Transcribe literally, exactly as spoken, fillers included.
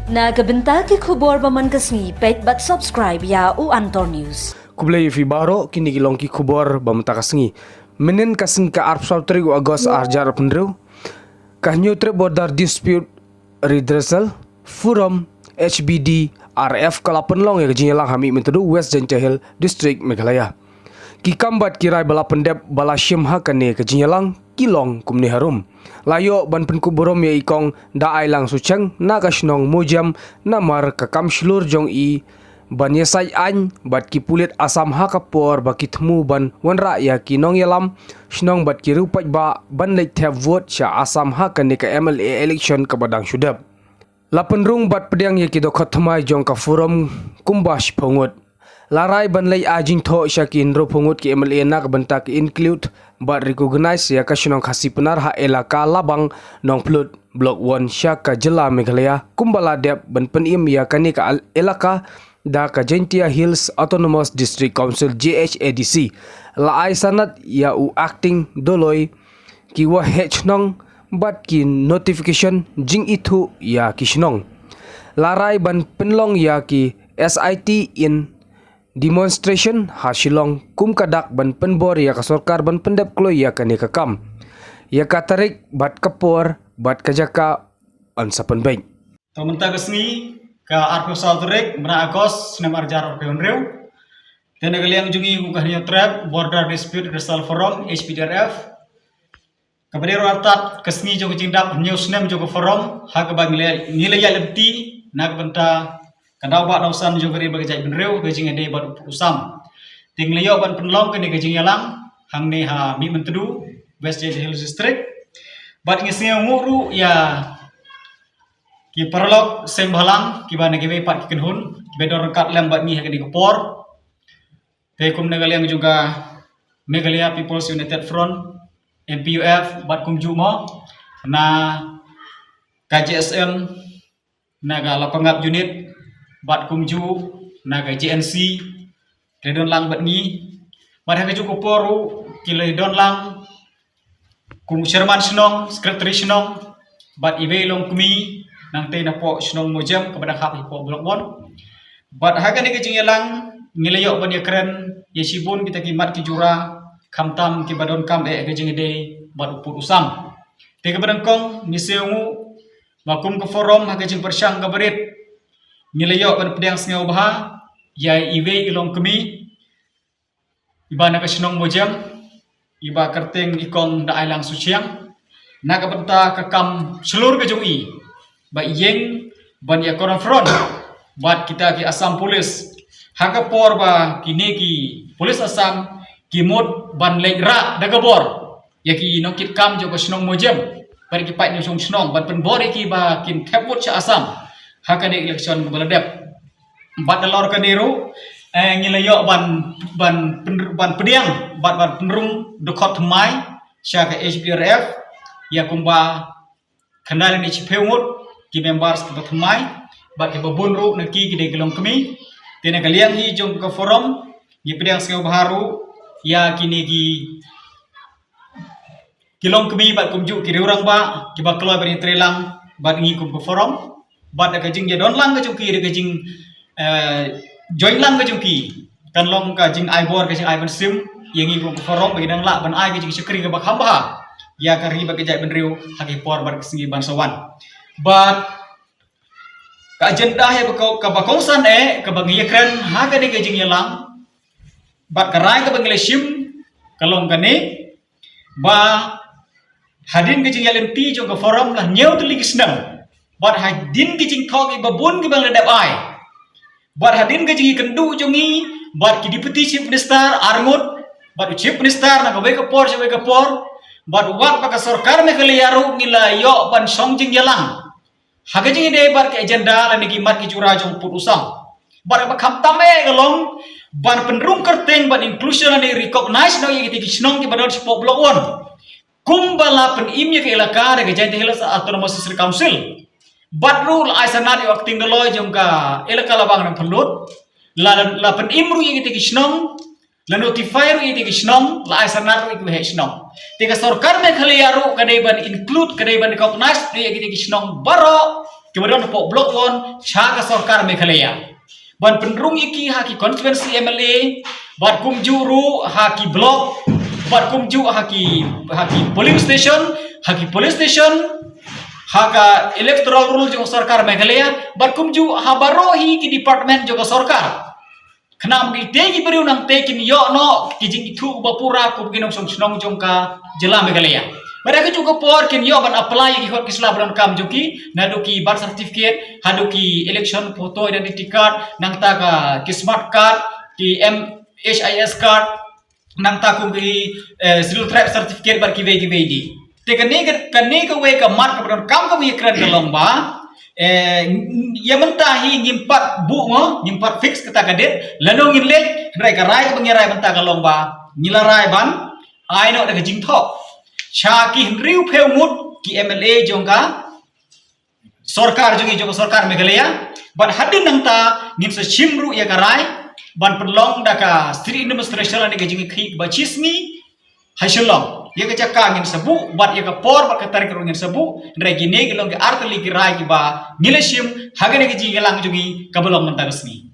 Na ka bynta ki khubor ba man ka sngi, peit bad subscribe ïa u Antor News. Khublei ïa phi baroh, kine ki long ki khubor ba mynta ka sngi. Mynhynnin ka sngi ka arphew saw tarik u August arhajar arphew hynriew, ka Hynñiewtrep Border Dispute Redressal Forum, H B D R F, ka la pynlong ïa ka jingïalang ha Mihmyntdu, West Jaintia Hills District, Meghalaya. Ki kam bad ki rai ba la pyndep ba la shim ha kane ka jingïalang ki long kumne harum. La ïoh ban pynkup burom ïa i Kong Daaïlang Suchiang na ka shnong Mawjem namar ka kam shlur jong i ban ïasaid aiñ bad ki pulit Assam ha ka por ba ki thmu ban wanrah ïa ki nongïalam shnong bad ki riewpaidbah ban leit thep vote sha Assam ha kane ka M L A election kaba dang shu dep. La pynrung bad pdiang ïa ki dkhot thymmai jong ka Forum kumba shiphew ngut. La rai ban leit ai jingthoh sha ki hynriewphew ngut ki M L A na ka bynta ka include bad recognize ïa ka shnong Khasi Pnar ha elaka Labang Nongplut, Block One, sha ka jylla Meghalaya kumba la dep ban pynim ïa kane ka al-, elaka da ka Jaintia Hills Autonomous District Council, J H A D C. La ai sanad ïa u Acting Doloi ki waheh shnong bad ki notification jingithuh ïa ki shnong. La rai ban pynlong ïa ki S I T in demonstration ha Shillong kum ka dak ban pynbor ïa ka sorkar ban pyndep kloi ïa kane ka kam. Ïa ka tarik bad ka por bad ka jaka yn sa pynbeit. To mynta ka sngi, ka arphew saw tarik mynta August snem arhajar arphew hynriew. Te na ka liang jong ngi kum ka Hynñiewtrep Border Dispute Redressal Forum, H B D R F, kaba dei ruh artat ka sngi jong ka jingdap hynñiew snem jong ka Forum, ha kaba ngi la, ngi la ïaid lynti na ka bynta ka daw bah daw san jong ka ri bad ka jaitbynriew, ka jingïadei bad u pud u sam. Te ngi la ïoh ban pynlong kane ka jingïalang hangne ha Mihmyntdu, West Jaintia Hills District. Bad ngi sngewnguh ruh ïa ki paralok seng bhalang kiba na kiwei pat ki kynhun kiba don ryngkat lem bad ngi ha kane ka por. Te kum na ka liang jong ka Meghalaya People's United Front, M P U F, bad kumjuh mo na ka J S M, na ka Lapangap Unit, bad kumjuh na ka J N C, ki la don lang bad ngi. Bad ha kajuh ka por ruh ki la don lang kum u chairman shnong, secretary shnong, bad iwei i longkmie, nangta napoh shnong Mawjem kaba dang hap hapoh Block One. Bad ha kane ka jingïalang ngi la ïoh ban ïakren ïa shibun kita ki mat ki jura, khamtam kiba donkam eh ka jingïadei bad u pud u sam. Te kaba nyngkong ngi sngewnguh ba kum ka Forum ha ka jingpyrshang kaba rit ngi la ïoh ban pdiang sngewbha ïa iwei i longkmie iba na ka shnong Mawjem, iba kyrteng i Kong Daaïlang Suchiang, na ka bynta ka kam shlur ka jong i ba i ïeng ban ïa confront bad kita ki Assam Police ha ka por ba kine ki Police Assam ki mut ban leit rah da ka bor ïa ki nongkitkam jong ka shnong Mawjem bad ki paid nongshong shnong ban pynbor ïa ki ba kin thep vote sha Assam ha kane election kaba la dep. Bad halor kane ruh, eh, ngi la ïoh ban, ban pyn-, ban pdiang bad ban pynrung dkhot thymmai sha ka H B D R F ïa kumba khyndai lane shiphew ngut ki members kiba thymmai bad kiba bun ruh na ki ki dei ki longkmie. Te na ka liang hi jong ka Forum ngi pdiang sngewbha ruh ïa kine ki ki longkmie bad kumjuh ki riew rangbah kiba kloi ban ïatreilang bad ngi kum ka Forum. Bad da ka jingïadon lang ka jong ki, da ka jing, eh, join lang ka jong ki, kan long ka jingai bor, ka jingai mynsiem ïa ngi kum ka Forum ba ngi dang lah ban ai ka jingshakri kaba kham bha ïa ka ri bad ka jaitbynriew ha ki por bad ki sngi ban sa wan. Bad ka agenda hi ba ko-, kaba kongsan eh kaba ngi ïakren ha kane ka jingïalang bad ka rai kaba ngi la shim ka long kane, ba hadien ka jingïaid lynti jong ka Forum la hynñiew tylli ki snem, bad hadien ka jingthoh kiba bun kiba la dep ai, bad hadien ka jingïakynduh jong ngi bad ki Deputy Chief Minister ar ngut bad u Chief Minister na kawei ka por sha kawei ka por, bad wat ba ka sorkar Meghalaya ruh ngi la ïoh ban shong jingïalang ha ka jingïadei bad ka agenda lane ki mat ki jura jong u pud u sam. Bad kaba khamtam eh ka long ban pynrung kyrteng ban inclusion lane recognize noh ïa kita ki shnong kiba don shapoh Block One kumba la pynim ïa ka elaka da ka Jaintia Hills Autonomous District Council. Bad ruh la ai sanad ïa u Acting Doloi jong ka elaka Labang Nongpynlut, la, la pynim ruh ïa kita ki shnong, la notify ruh ïa kita ki shnong, la ai sanad ruh ïa ki waheh shnong. Te ka sorkar Meghalaya ruh ka dei ban include, ka dei ban recognize ïa kita ki shnong baroh kiba don hapoh Block One sha ka sorkar Meghalaya. Ban pynrung ïa ki ha ki constituency M L A, bad kumjuh ruh ha ki block, bad kumjuh ha ki, ha ki polling station, ha ki polling station, ha ka electoral roll jong ka sorkar Meghalaya, bad kumjuh ha baroh hi ki department jong ka sorkar. Khnang ba kitei ki briew nangta kin ïoh noh ki jingithuh ba pura kum ki nongshong shnong jong ka jylla Meghalaya. Bad ha kajuh ka por kin ïoh ban apply ïa ki khot ki sla ba donkam jong ki, naduh ki birth certificate haduh ki election photo identity card, nangta ka ki smart card, ki M H I S card, nangta kum ki, eh, Scheduled Tribe certificate bad kiwei kiwei de. Te kane ka, kane kawei ka mat kaba donkam kaba ïakren ka long ba, eh, ïa mynta hi ngim pat buh mo, ngim pat fix kata ka date, lano ngin leit. Hynrei ka rai kaba ngi rai mynta ka long ba ngi la rai ban ai noh da ka jingthoh sha ki hynriewphew ngut ki M L A jong ka sorkar jong ngi, jong ka sorkar Meghalaya. Bad hadien nangta ngin sa shim ruh ïa ka rai ban pynlong da ka state administration lane ka jingïakhih ba shisngi ha Shillong. Ïa ka jaka ngin sa buh bad ïa ka por bad ka tarik ruh ngin sa buh. Hynrei kine ki long ki artylli ki rai kiba ngi la shim ha kane ka jingïalang jong ngi kaba long mynta ka sngi.